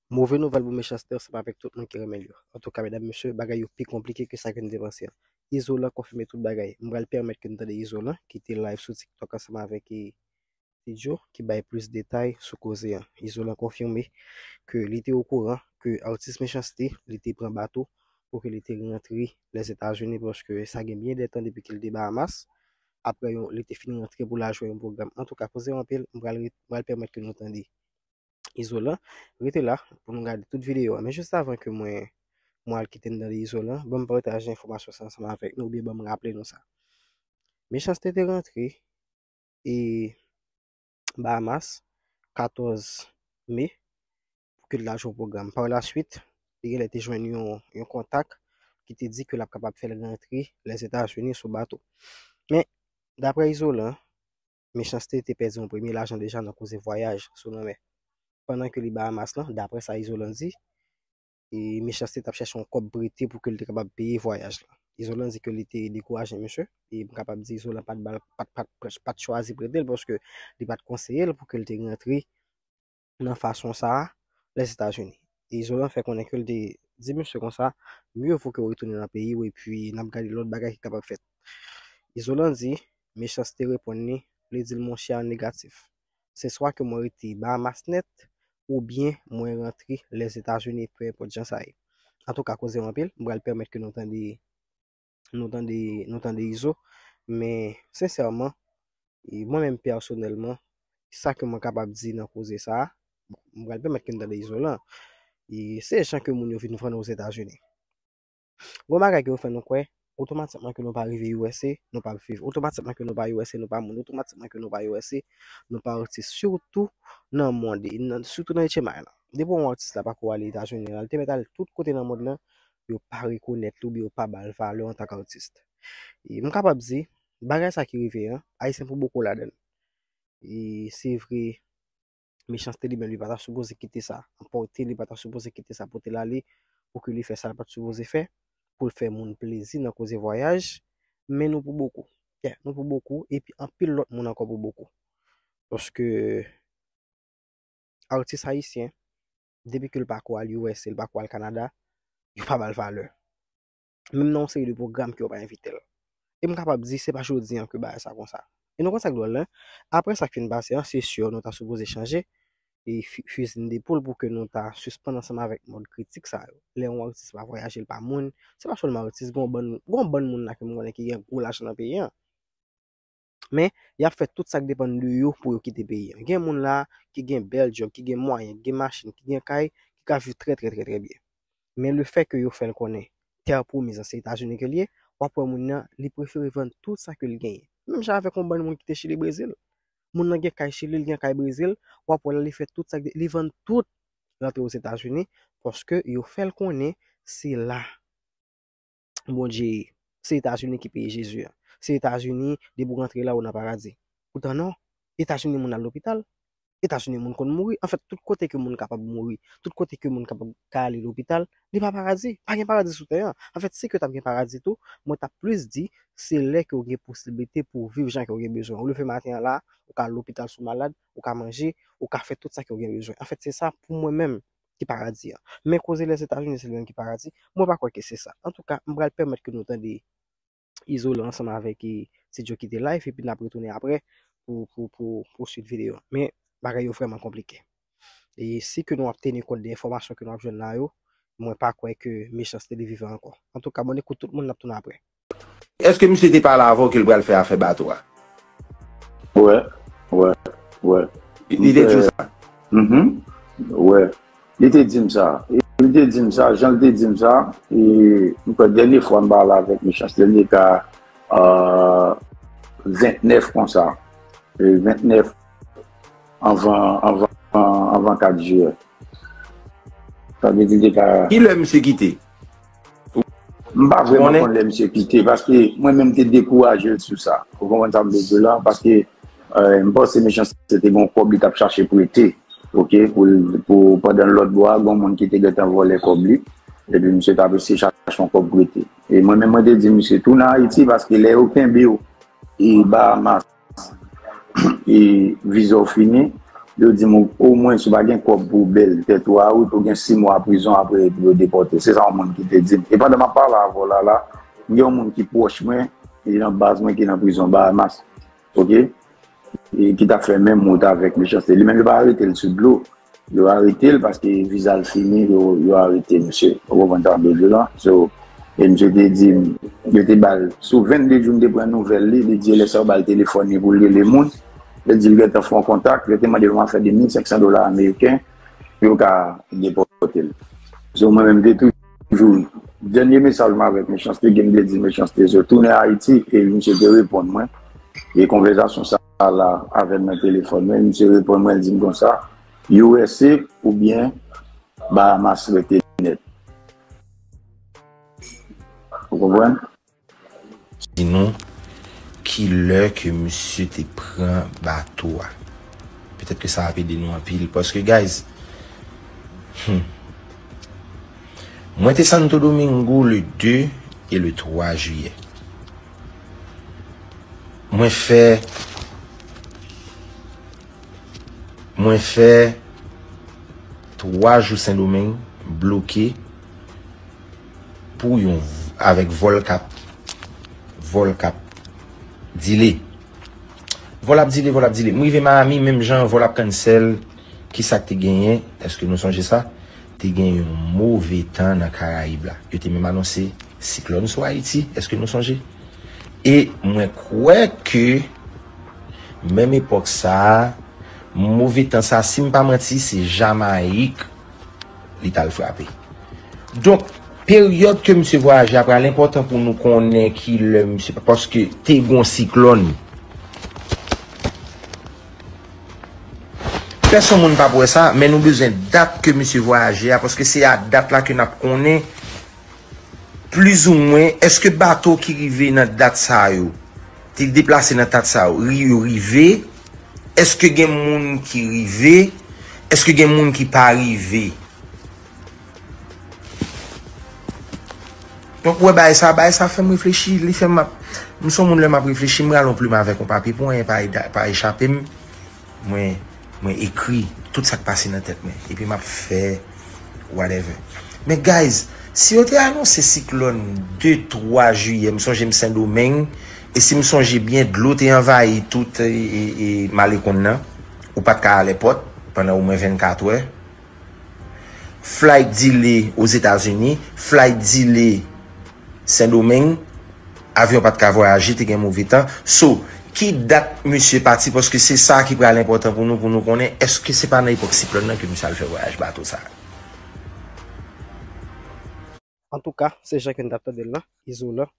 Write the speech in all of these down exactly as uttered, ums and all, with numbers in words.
Move nouvèl pou Mechanste ansanm avèk tout moun ki renmen l yo. Antouka, medam, mesye, bagay yo pi konplike ke sa ke nou te panse an. Izolan konfime tout bagay. M pral pèmèt ke nou tande Izolan, ki te live sou TikTok ansanm avèk, e, Tidjo, ki bay plis detay sou koze an. Izolan konfime ke li te okouran ke atis Mechanste, li te pran bato pou ke li te rantre Lèzetazini, paske sa gen byen de tan depi ke li te Bahamas. Apre yon, li te fin rantre pou l al jwe yon pwogram. Antouka, koze yo anpil, m pral re-, m pral pèmèt ke nou tande Izolan. Rete la pou nou gade tout videyo a. Men jis avan ke mwen, mwen al kite n tande Izolan, ban m pataje enfòmasyon sa ansanm avèk nou, oubyen ban m raple nou sa. Mechanste te rantre, e, Bahamas, katòz me, pou ke l al jwe yon pwogram. Par la suite, li genlè te jwenn yon, yon kontak ki te di ke l ap kapab fè l rantre Lèzetazini sou bato. Men, daprè Izolan, Mechanste te pèdi yon premye lajan deja nan koze vwayaj sou lanmè. Pandan ke li Bahamas lan, daprè sa Izolan di, e Mechanste t ap chèche yon kòb prete pou ke l te kapab peye vwayaj lan. Izolan di ke li te dekouraje mesye, e m kapab di Izolan pa t ba l, pa t, pa t, pa t chwazi prete l, paske li pa t konseye l pou ke l te rantre nan fason sa a Lèzetazini. E Izolan fè konnen ke l te di mesye konsa, mye vo ke w retounen nan peyi w, epi n ap gade lòt bagay ki kapab fèt. Izolan di, Mechanste reponn li, li di l, monchè, negatif. Se swa ke mwen rete Bahamas nèt, oubyen mwen rantre Lèzetazini, pe enpòt jan sa ye. Antouka, koze yo anpil, m pral pèmèt ke nou tande, nou tande, nou tande Izo. Men, sensèman, e mwen menm pèsonèlman, sa ke mwen kapab di nan koze sa a, bon, m pral pèmèt ke n tande Izolan. E se jan ke moun yo vin vann Ozetazini. Gon bagay ke yo fè nou kwè, otomatikman ke nou pa rive U S A, nou p ap viv. Otomatikman ke nou pa U S A, nou pa moun. Otomatikman ke nou pa U S A, nou pa atis. Sitou nan mond, nan, sitou nan H M I lan. Depi yon atis la pako ale Etazini, l te mèt ale tout kote nan mond lan, yo pa rekonèt li oubyen yo pa ba l valè antanke atis. E m kapab di, bagay sa ki rive an, Ayisyen pou bokou ladan l. E se vre, Mechanste li menm, li pa ta sipoze kite sa anpòte, li pa ta sipoze kite sa pote l ale, pou ke li fè sa l pa t sipoze fè, pou l fè moun plezi nan koze vwayaj, men nou pou bokou. Yeah, nou pou bokou, epi anpil lòt moun ankò pou bokou. Paske atis ayisyen, depi ke l pako al U S A, l pako al Kanada, yo pa ba l valè. Menm nan yon seri de pwogram ke yo pa envite l. E m kapab di, se pa jodi an ke bagay sa konsa. E nou konn sa k dwòl lan? Apre sa k fin pase an, se si nou ta sipoze chanje, e fi-, fizi n depoul pou ke nou ta sispann ansanm avèk mòd kritik sa yo. Lè yon atis pa vwayaje, l pa moun, se pa sèlman atis, gon bann, gon bann moun la ke m konnen ki gen gwo lajan nan peyi an. Men, y ap fè tout sa k depann de yo pou yo kite peyi an. Gen moun la ki gen bèl djòb, ki gen mwayen, ki gen machin, ki gen kay, ki ka viv trè, trè, trè, trè byen. Men lefètke yo fè l konnen tè pwomiz lan se Etazini ke l ye, w ap wè moun nan, li prefere vann tout sa ke l genyen. Menm jan avèk yon bann moun ki te Chili, Brezil. Moun nan gen kay Chili, l gen kay Brezil, w ap wè l ale fè tout sa, li vann tout, l antre Ozetazini, paske yo fè l konnen se la Bondye ye. Se Etazini ki peyi Jezi an. Se Etazini, depi w rantre la, ou nan paradi. Poutan non, Etazini moun al lopital. Etazini moun konn mouri. Anfèt, tout kote ke moun kapab mouri, tout kote ke moun kapab ka ale lopital, li pa paradi. Pa gen paradi sou tè an. Anfèt, si ke t ap gen paradi tou, mwen t ap plis di, se lè ke w gen posiblite pou w viv jan ke w gen bezwen. Ou leve maten an la, ou ka al lopital si w malad, ou ka manje, ou ka fè tout sa ke w gen bezwen. Anfèt, se sa pou mwen menm ki paradi an. Men koze Lèzetazini se li menm ki paradi, mwen pa kwè ke se sa. Antouka, m pral pèmèt ke nou tande Izolan ansanm avèk, e, Ti Djo ki te live, epi n ap retounen apre pou, pou, pou, pou swit videyo an. Men bagay yo vrèman konplike. E si ke nou ap teni kont de enfòmasyon ke nou ap jwenn la yo, mwen pa kwè ke Mechanste li vivan ankò. Antouka, bòn ekout tout moun, n ap tounen apre. Èske misye te pale avè w ke l pral fè afè bato a? Wè, wè, wè. Li te di w sa? Mhm. Wè. Li te di m sa. E li te di m sa, jan l te di m sa, e m kwè dènye fwa m pale avèk Mechanste, li te ka, euh, vennèf konsa. E vennèf anvan, anvan, anvan kat jiyè. Sa vle di li te ka. Kilè misye kite? M pa vrèman konn lè misye kite, paske mwen menm te dekouraje l sou sa. Ou konprann sa m vle di w la? Paske, euh, m panse Mechanste te gen yon kòb li t ap chache prete, oke, pou, pou pandan lòt bò a, gen yon moun ki te gentan vòlè kòb li, epi misye t ap eseye chache yon kòb prete. E mwen menm, mwen te di misye, tounen Ayiti, paske lè yo kenbe w, e Bahamas, e viza w fini, Yo di m, omwen, si w pa gen kòb pou w bèl tèt ou a wout, ou gen sis mwa prizon apre epi yo depòte w. Se sa yon moun ki te di m. E pandan m ap pale avè w la, la, m gen yon moun ki pwòch mwen, li nan baz mwen ki nan prizon Bahamas. Oke? E ki t ap fè menm wout avèk Mechanste. Li menm, yo pa arete l sou dlo. Yo arete l paske viza l fini, yo, yo arete misye. Ou konprann sa m vle di w la? So, e misye te di m, yo te ba l, sou vennde jou m te pran nouvèl li, li di lè sa yo ba l telefòn li pou l rele moun. Yo di l gentan fè yon kontak, yo te mande l yon afè de mil senk san dola ameriken pou yo ka depòte l. So, mwen menm, m te toujou, dènye mesaj mwen avèk Mechanste, gen m te di Mechanste, so, tounen Ayiti, e misye te reponn mwen. E konvèsasyon sa la avè m nan telefòn mwen, misye reponn mwen, l di m konsa, U S A oubyen Bahamas rete nèt. Ou konprann? Di nou ki lè ke misye te pran bato a. Petèt ke sa ap ede nou anpil. Paske, guys, hmm, mwen te Santo Domingo le de e le twa jiyè. Mwen fè Mwen fè twa jou Sendomeng bloke pou yon v-, avèk vòl k ap, vòl k ap dile. Vòl ap dile, vòl ap dile. M rive Miami, menm jan vòl ap cancel. Kisa k te genyen? Èske nou sonje sa? Te gen yon move tan nan Karayib la. Yo te menm anonse siklòn sou Ayiti. Èske nou sonje? E mwen kwè ke menm epòk sa a, move tan sa a, si m pa manti, se Jamayik li t al frape. Donk, peryòd ke misye vwayaje a pral enpòtan pou nou konnen ki lè misye, paske te gon siklòn. Pèsonn moun p ap wè sa, men nou bezwen dat ke misye vwayaje a, paske se a dat la ke n ap konnen plizoumwen, èske bato ki rive nan dat sa yo, te deplase nan dat sa yo, ri-, yo rive? Èske gen moun ki rive? Èske gen moun ki pa rive? Donk, ou wè bagay sa, bagay sa fè m reflechi, li fè m ap, m se yon moun lè m ap reflechi, m rale yon plim avèk yon papye pou anyen pa, pa echape m. Mwen, mwen ekri tout sa k pase nan tèt mwen. Epi m ap fè whatever. Men guys, si yo te anonse siklòn de, twa jiyè, m sonje m Sendomeng, e si m sonje byen, dlo te anvayi tout, e, e, e Malekonn nan, ou pa t ka al èpòt pandan omwen vennkat è. Flight delay Ozetazini, flight delay Sendomeng, avyon pa t ka vwayaje, te gen move tan. So, ki dat misye pati? Paske se sa ki pral enpòtan pou nou, pou nou konnen èske se pa nan epòk siklòn nan ke misye al fè vwayaj bato sa a. Antouka, se jan ke n t ap tande l lan, Izolan,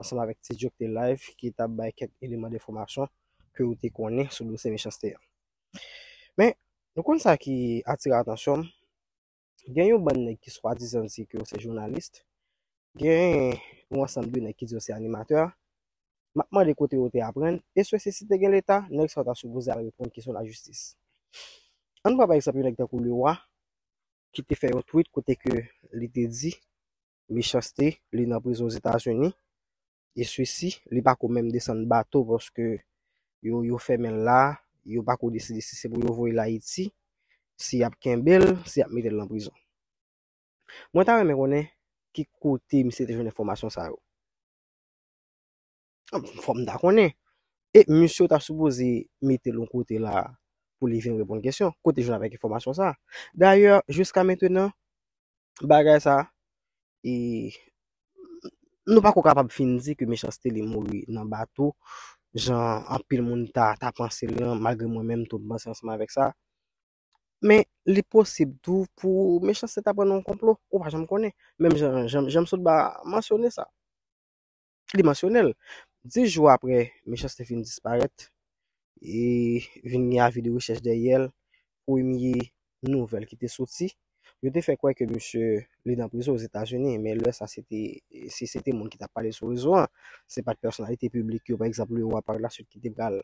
ansanm avèk Ti Djo ki te live, ki t ap bay kèk eleman de enfòmasyon ke ou te konnen sou dosye Mechanste an. Men, nou konn sa ki atire atansyon m, gen yon bann nèg ki swadizan di ke yo se jounalis, gen yon ansanm de nèg ki di yo se animatè, m ap mande kote yo te aprann, e sesi si te gen leta, nèg sa yo ta sipoze al reponn kesyon lajistis. Ann pran pa egzanp yon nèg tankou Leroy, ki te fè yon tweet kote ke li te di, Mechanste, li nan prizon Ozetazini, e sesi, li pa ko menm desann bato paske yo, yo fèmen l la, yo pa ko deside si se pou yo voye l Ayiti, si y ap kenbe l, si y ap mete l nan prizon. Mwen ta renmen konnen ki kote misye te jwenn enfòmasyon sa yo. Fò m ta konnen. E misye yo ta sipoze mete l yon kote la pou li vin reponn kesyon. Kote jwenn avèk enfòmasyon sa? Dayè, jiska mentenan, bagay sa, e, nou pako kapab fin di ke Mechanste li mouri nan bato, jan anpil moun ta, ta panse l lan, malgre mwen menm tou m panse ansanm avèk sa. Men li posib tou pou Mechanste ta pran nan yon konplo, ou pa janm konnen. Menm jan, jan, jan m sot ba mansyone sa. Li mansyone l. Dis jou apre Mechanste fin disparèt, e vin gen avi de rechèch dèyè l, premye nouvèl ki te soti, yo te fè kwè ke misye, li nan prizon Ozetazini, men lè sa se te, se, se te moun ki t ap pale sou rezo an. Se pa t pèsonalite piblik yo, pa egzanp, Leroy par la suite ki te pral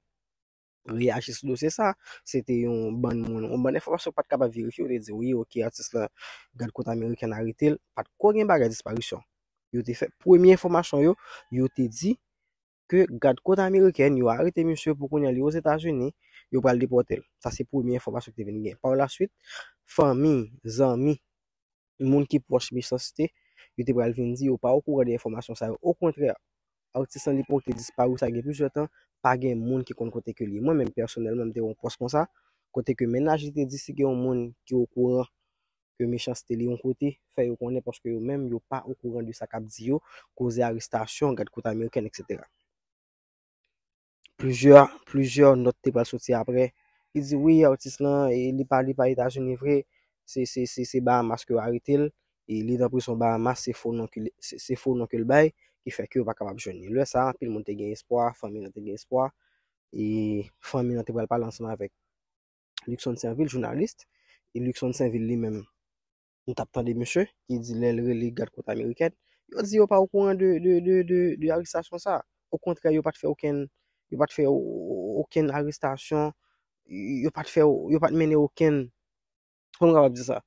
reyaji sou dosye sa. Se te yon bann moun, yon bann enfòmasyon k pa t kapab verifye, yo te di, wi, oke, atis lan, gad kot ameriken arete l, pa t ko gen bagay disparisyon. Yo te fè premye enfòmasyon yo, yo te di ke gad kot ameriken yo arete misye pou kounye a li Ozetazini, yo pral depòte l. Sa se premye enfòmasyon ki te vin gen. Par la suite, fanmi, zanmi, moun ki pwòch Mechanste, yo te pral vin di yo pa okouran de enfòmasyon sa yo. Okontrè, atis lan li pote disparu sa gen plizyè tan, pa gen moun ki konn kote ke li ye. Mwen menm pèsonèlman, m te wè yon pòs konsa, kote ke mennaj li te di si gen yon moun ki okouran ke Mechanste li yon kote, fè yo konnen paske yo menm yo pa okouran de sa k ap di yo, koze arestasyon, gad kot amerikèn, etsetera. Plizyè, plizyè nòt te pral soti apre ki di wi, atis lan, e, li pa, li pa Etazini vre, se, se, se, se Bahamas ke yo arete l, e li nan prizon Bahamas, se fo non ke li, se, se fo non ke l bay, ki fè ke yo pa kapab jwenn li. Lè sa a, anpil moun te gen espwa, fanmi lan te gen espwa, e fanmi lan te pral pale ansanm avèk Luckson Sainvil, jounalis, e Luckson Sainvil li menm, m t ap tande misye ki di lè l rele gad kot amerikèn, yo di yo pa okouran de, de, de, de, de arestasyon sa. Okontrè, yo pa t fè okenn, yo pa t fè o-, o-, okenn arestasyon, yo pa t fè, yo pa t mennen okenn, kòman m kapab di sa?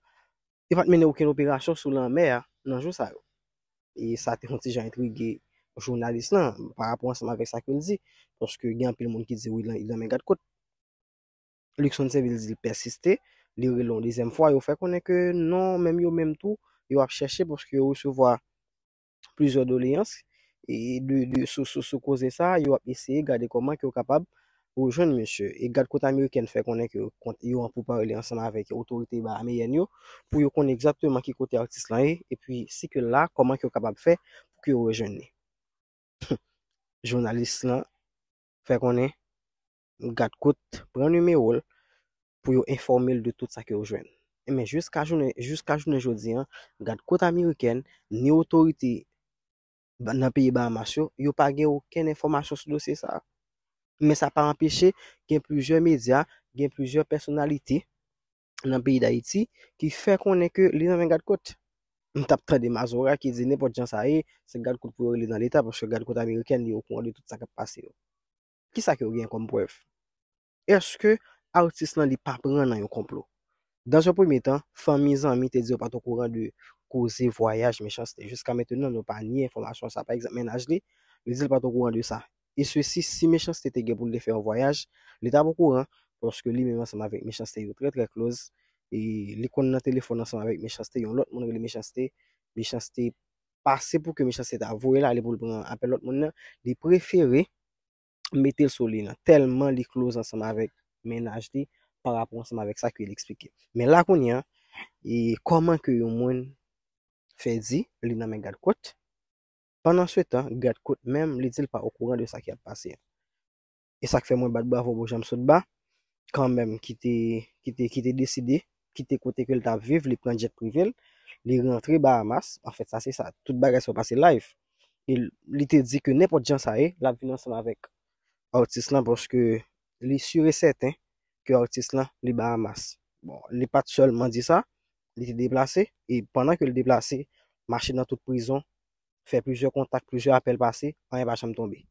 Yo pa t mennen okenn operasyon sou lanmè a nan jou sa yo. E sa te yon ti jan entrige jounalis lan pa rapò ansanm avèk sa ke l di, paske gen anpil moun ki di wi, li nan men gad kot. Luckson Sainvil di l pèsiste, li rele yon dezyèm fwa, yo fè konnen ke non, menm yo menm tou, yo ap chèche paske yo resevwa plizyè doleyans e de, de, sou, sou, sou koze sa, yo ap eseye gade kòman ke yo kapab rejwenn misye. E gad kot amerikèn fè konnen ke yo kont-, yo an pouparle ansanm avèk otorite bahameyèn yo pou yo konnen egzakteman ki kote atis lan ye, epi si ke la, kòman ke yo kapab fè pou ke yo rejwenn li. Jounalis lan fè konnen gad kot pran nimewo l pou yo enfòme l de tout sa ke yo jwenn. Men jiska jounen, jiska jounen jodi a, gad kot amerikèn, ni otorite ba-, nan peyi Bahamas yo, yo pa gen okenn enfòmasyon sou dosye sa a. Men sa pa anpeche gen plizyè medya, gen plizyè pèsonalite nan peyi Dayiti ki fè konnen ke li nan men gad kot. M t ap tande Mazora ki di nenpòt jan sa ye, se gad kot pou yo rele nan Leta, paske gad kot amerikèn li okouran de tout sa k ap pase yo. Kisa ke yo gen kòm prèv? Èske atis lan li pa pran nan yon konplo? Dans un premier temps, fanmi, zanmi te di yo pa t okouran de koze vwayaj Mechanste. Jiska mentenan, nou pa ni enfòmasyon sa. Pa egzanp, mennaj li, li di l pa t okouran de sa. E sesi, si Mechanste te gen pou l te fè yon vwayaj, li t ap okouran, paske li menm ansanm avèk Mechanste yo trè, trè close. E li konn nan telefòn ansanm avèk Mechanste, yon lòt moun rele Mechanste. Mechanste pase pou ke Mechanste ta voye l ale pou l pran apèl lòt moun nan. Li prefere mete l sou liy lan, tèlman li close ansanm avèk mennaj li pa rapò ansanm avèk sa ke l eksplike. Men la kounye a, e kòman ke yon moun fè di li nan men gad kot, pandan se tan, gad kot menm, li di l pa okouran de sa ki ap pase a. E sa k fè mwen bat bravo pou Janm Sotba, kanmenm, ki te, ki te, ki te deside kite kote ke l t ap viv, li pran djèt prive l, li rantre Bahamas. Anfèt, sa se sa. Tout bagay sa yo pase live. E l-, li te di ke nenpòt jan sa ye, l ap vin ansanm avèk atis lan, paske li si e sèten ke atis lan, li Bahamas. Bon, li pa t sèlman di sa, li te deplase, e pandan ke l deplase, mache nan tout prizon, fè plizyè kontak, plizyè apèl pase, anyen pa janm tonbe.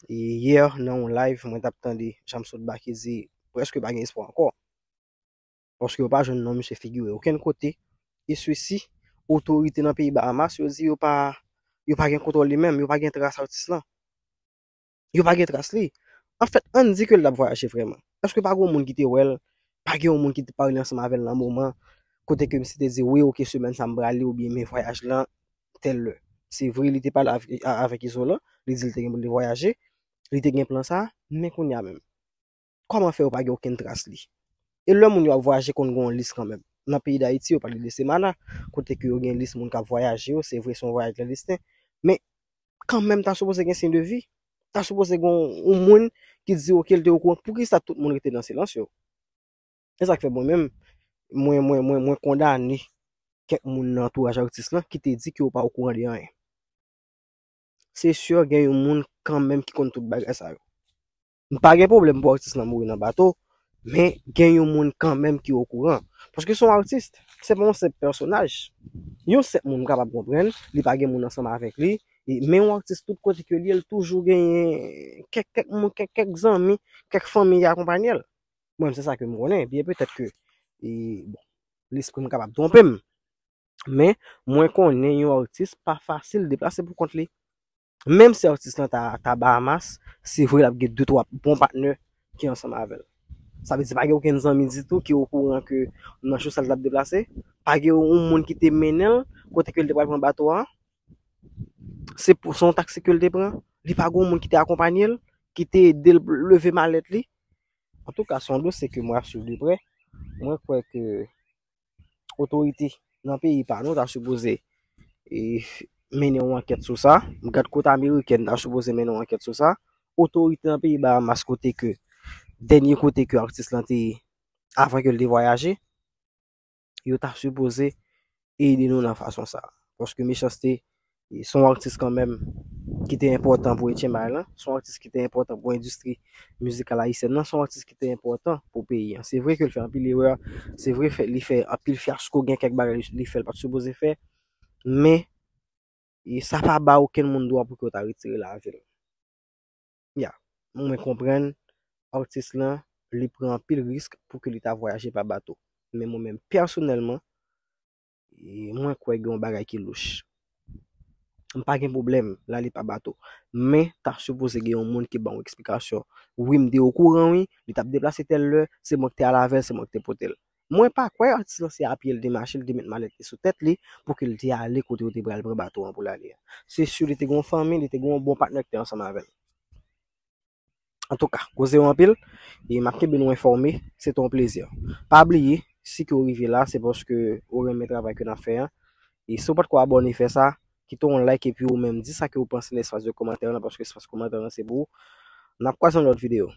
E yè, nan yon live, mwen t ap tande Janm Sotba ki di prèske pa gen espwa ankò. Paske yo pa jwenn non misye figire okenn kote. E sesi, otorite nan peyi Bahamas, yo di yo pa, yo pa gen kontwòl li menm, yo pa gen tras atis lan. Yo pa gen tras li. Anfèt, ann di ke l t ap vwayaje vrèman. Èske pa gen yon moun ki te wè l? Pa gen yon moun ki te pale ansanm avè l nan moman kote ke misye te di, wi, oke, semèn sa m prale, oubyen men vwayaj lan, tèl lè. Se vre, li te pale avèk, avèk Izolan, li di l te gen pou l te vwayaje, li te gen plan sa, men kounye a menm, kòman fè yo pa gen okenn tras li? E lè moun yo ap vwayaje konn gen yon lis kanmenm. Nan peyi Dayiti, yo pale de Semana, kote ke yo gen lis moun k ap vwayaje yo, se vre se yon vwayaj klandestin, men kanmenm ta sipoze gen siy de vi. Ta sipoze gen yon, yon moun ki di oke l te okouran. Poukisa tout moun rete nan silans yo? E sa k fè mwen menm, mwen, mwen, mwen, mwen kondane kèk moun nan antouraj atis lan ki te di ke yo pa okouran de anyen. Se si gen yon moun kanmenm ki konn tout bagay sa yo. M pa gen pwoblèm pou atis lan mouri nan bato, men gen yon moun kanmenm ki okouran. Paske se yon atis, se pa yon senp pèsonaj. Yon senp moun m kapab konprann, li pa gen moun ansanm avèk li, e, men yon atis tout kote ke l ye, l toujou genyen kèk, kèk moun, kèk, kèk zanmi, kèk fanmi ki akonpanye l. Mwen, se sa ke m konnen. Byen petèt ke, e, bon, lespri m kapab twonpe m. Men, mwen konnen yon atis pa fasil deplase pou kont li. Menm si atis lan ta, ta Bahamas, se vre l ap gen de twa bon patnè ki ansanm avè l. Sa vle di pa gen okenn zanmi ditou ki okouran ke nan jou sa l t ap deplase. Pa gen yon moun ki te mennen l kote ke l te pral pran bato a. Se pou se yon taksi ke l te pran. Li pa gen yon moun ki te akonpanye l, ki te ede l leve malèt li. Antouka, se yon dosye ke mwen ap swiv de prè. Mwen kwè ke otorite nan peyi pa nou ta sipoze e, mennen yon ankèt sou sa. M gad kote amerikèn ta sipoze mennen yon ankèt sou sa. Otorite nan peyi Bahamas kote ke dènye kote ke atis lan te ye avan ke l te vwayaje, yo ta sipoze ede nou nan fason sa. Paske Mechanste, se yon atis kanmenm ki te enpòtan pou Etchen Bay lan, se yon atis ki te enpòtan pou endistri mizikal ayisyèn nan, se yon atis ki te enpòtan pou peyi an. Se vre ke l fè anpil erè, se vre fè, li fè anpil fyasko, gen kèk bagay li fè l pa t sipoze fè, men e sa pa ba okenn moun dwa pou ke yo ta retire lavi l. Ya, mwen konprann atis lan, li pran anpil risk pou ke li ta vwayaje pa bato. Men mwen menm pèsonèlman, e mwen kwè gen yon bagay ki louch. M pa gen pwoblèm l ale pa bato. Men ta sipoze gen yon moun ki ban w eksplikasyon. Wi, m te okouran, wi, li t ap deplase tèl lè, se mwen ki te al avè l, se mwen ki te pote l. Mwen pa kwè atis lan se a pye l te mache, l te met malèt li sou tèt li pou ke l te ale kote yo te pral pran bato an pou l ale a. Se si li te gen yon fanmi, li te gen yon bon patnè ki te ansanm avè l. Antouka, koze yo anpil, e m ap kenbe nou enfòme, se te yon plezi. Pa bliye, si ke w rive la, se paske ou renmen travay ke n ap fè an. E si w pa t ko abòne, fè sa, kite yon like epi ou menm di sa ke w panse nan espas de kòmantè lan, paske espas kòmantè lan se pou ou. N ap kwaze nan lòt videyo.